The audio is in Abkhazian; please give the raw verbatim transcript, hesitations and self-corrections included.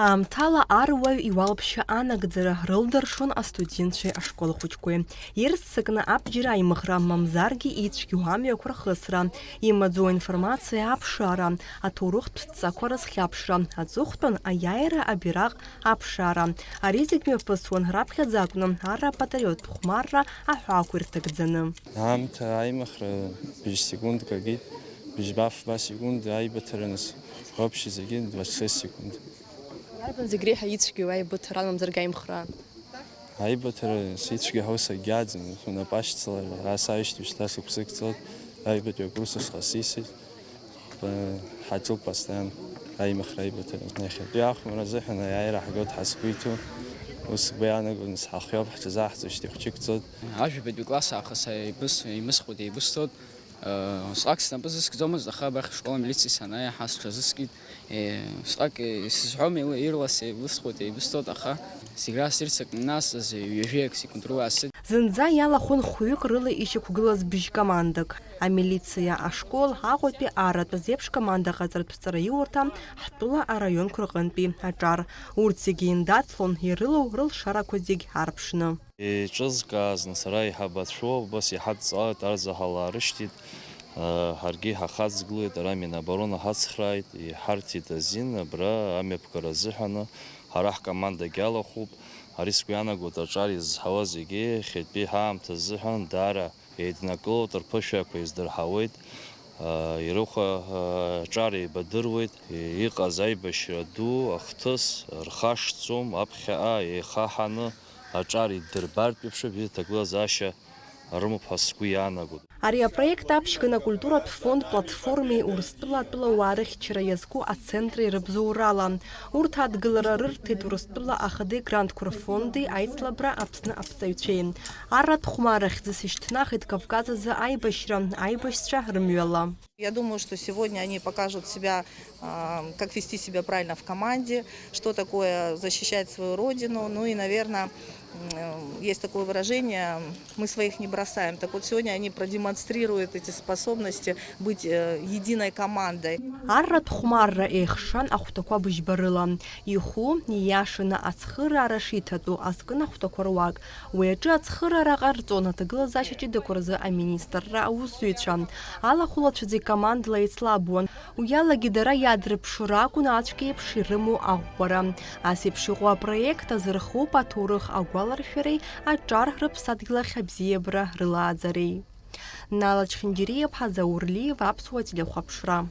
Аамҭала аруаҩ иуалԥшьа анагӡара рылдыршон астудентцәеи ашкол хәыҷқәеи. Ирццакны абџьар аимыхра, мамзаргьы ицәгьоу амҩақәа рхысра, имаӡоу аинформациа аԥшаара, аҭоурыхтә дҵақәа рызхьаԥшра, аҵыхәтәан аиааира абираҟ аԥшаара. Ари зегь мҩаԥысуан раԥхьаӡа акәны арра-патриоттә хәмарра аҳәаақәа ирҭагӡаны. Аамҭа аимыхра быжь секундк агеит, быжьба-фба секунд аибыҭара, нас, вообще зегьы двадцать шесть секунд. Иарбан зегь реиҳа ицәгьоу аибыҭара, мамзаргьы аимхра? Аибыҭара сицәгьа ҳәа сагьаӡам, унапы ашьцылара, ас аишьҭеи шьҭа сықәсыкҵоит, аҩбатәи акурс ашҟа сисит. Ба-, ҳаҿуп постоянно аимыхра аибыҭара. Иахьатәи ахәмарра азыҳәан аиааира ҳгоит ҳазқәиҭу. Ус сгәы иаанагон, ҳахиоуп, ҳҽазаҳҵоижьҭеи хәҷык ҵуеит. Ажәабатәи класс аахыс еибыс-, еимысхуеит, еибысҭоит. Усҟак снапы зыскӡомызт, аха абахь ашкол амилициа санааи еиҳа сҽазыскит. Усҟак исызҳәом, еиласеилысхуеит, еибысҭоит, аха зегь раасҭа ирццакны, нас ҩажәеи акы секунд рыла аасыт. Зынӡа иалахәын хәҩык рыла ишьақәгылаз быжь командак. Амилициа, ашкол, Аҟәатәи арратә зеиԥш команда ҟаҵаратә ҵараиурҭа, ҳтәыла араионқәа рҟынтәи аҿар. Урҭ зегьы еиндаҭлон, ирылоу рылшарақәа зегь аарԥшны. Еиҿызкаазны сара иҳабацәоу убас иҳадҵаауеит, арзаҳал аарышьҭит, ҳаргьы иҳахаҵгылеит, ара Минобороны ҳацхрааит, иҳарҭеит азин, абра амҩаԥгара азыҳәаны ҳара ҳкомандагь алахәуп. Ари сгәы иаанагоит аҿар изҳауа зегьы, иахьатәи ҳаамҭа азыҳәан даара еиднакылоит, рԥышәақәа еиздырҳауеит, ирыхәа аҿар еибадыруеит, иҟаз аибашьра ду, ахҭыс рхашҭӡом, аԥхьаҟа еихаҳаны аҿар иддырбартә еиԥш, бзиа ҭагылазаашьа рымоуп ҳәа сгәы иаанагоит. Ари апроект аԥшьган акультуратә фонд Платформеи Урыстәыла атәылауаа рыхьчара иазку ацентри рыбзоурала. Урҭ адгылара рырҭеит Урыстәыла ахадеи грантқәа рфонди аицлабра Аԥсны аԥҵаҩцәеи. Арратә хәмарра хьӡыс ишьҭнахит Кавказ азы аибашьра аибашьцәа рымҩала. Я думаю, что сегодня они покажут себя, а, как вести себя правильно в команде, что такое защищать свою родину. Ну и, наверное, м, есть такое выражение: «Мы своих не бросаем». Так вот, сегодня они продемонстрируют эти способности быть, э, единой командой. Арратә хәмарра еихшан ахәҭақәа быжьба рыла. Иху, ииашаны ацхыраара шиҭатәу азкын ахәҭақәа руак. Уи аҿы ацхыраара ҟарҵон аҭагылазаашьа ҷыдақәа рзы аминистрра аусзуҩцәа. Алахәылацәа зегь командала еицлабуан. Уи алагьы дара иаадырԥшуа ракәын ацәгьеиԥш ирымоу аӷәӷәара. Ас еиԥш иҟоу апроект азы рхоуп аҭоурых агәаларшәареи аҿар рыԥсадгьыл ахь абзиабара рылааӡареи. Нала Чхинџьириаԥҳа, Заур Лиев, Аԥсуа телехәаԥшра.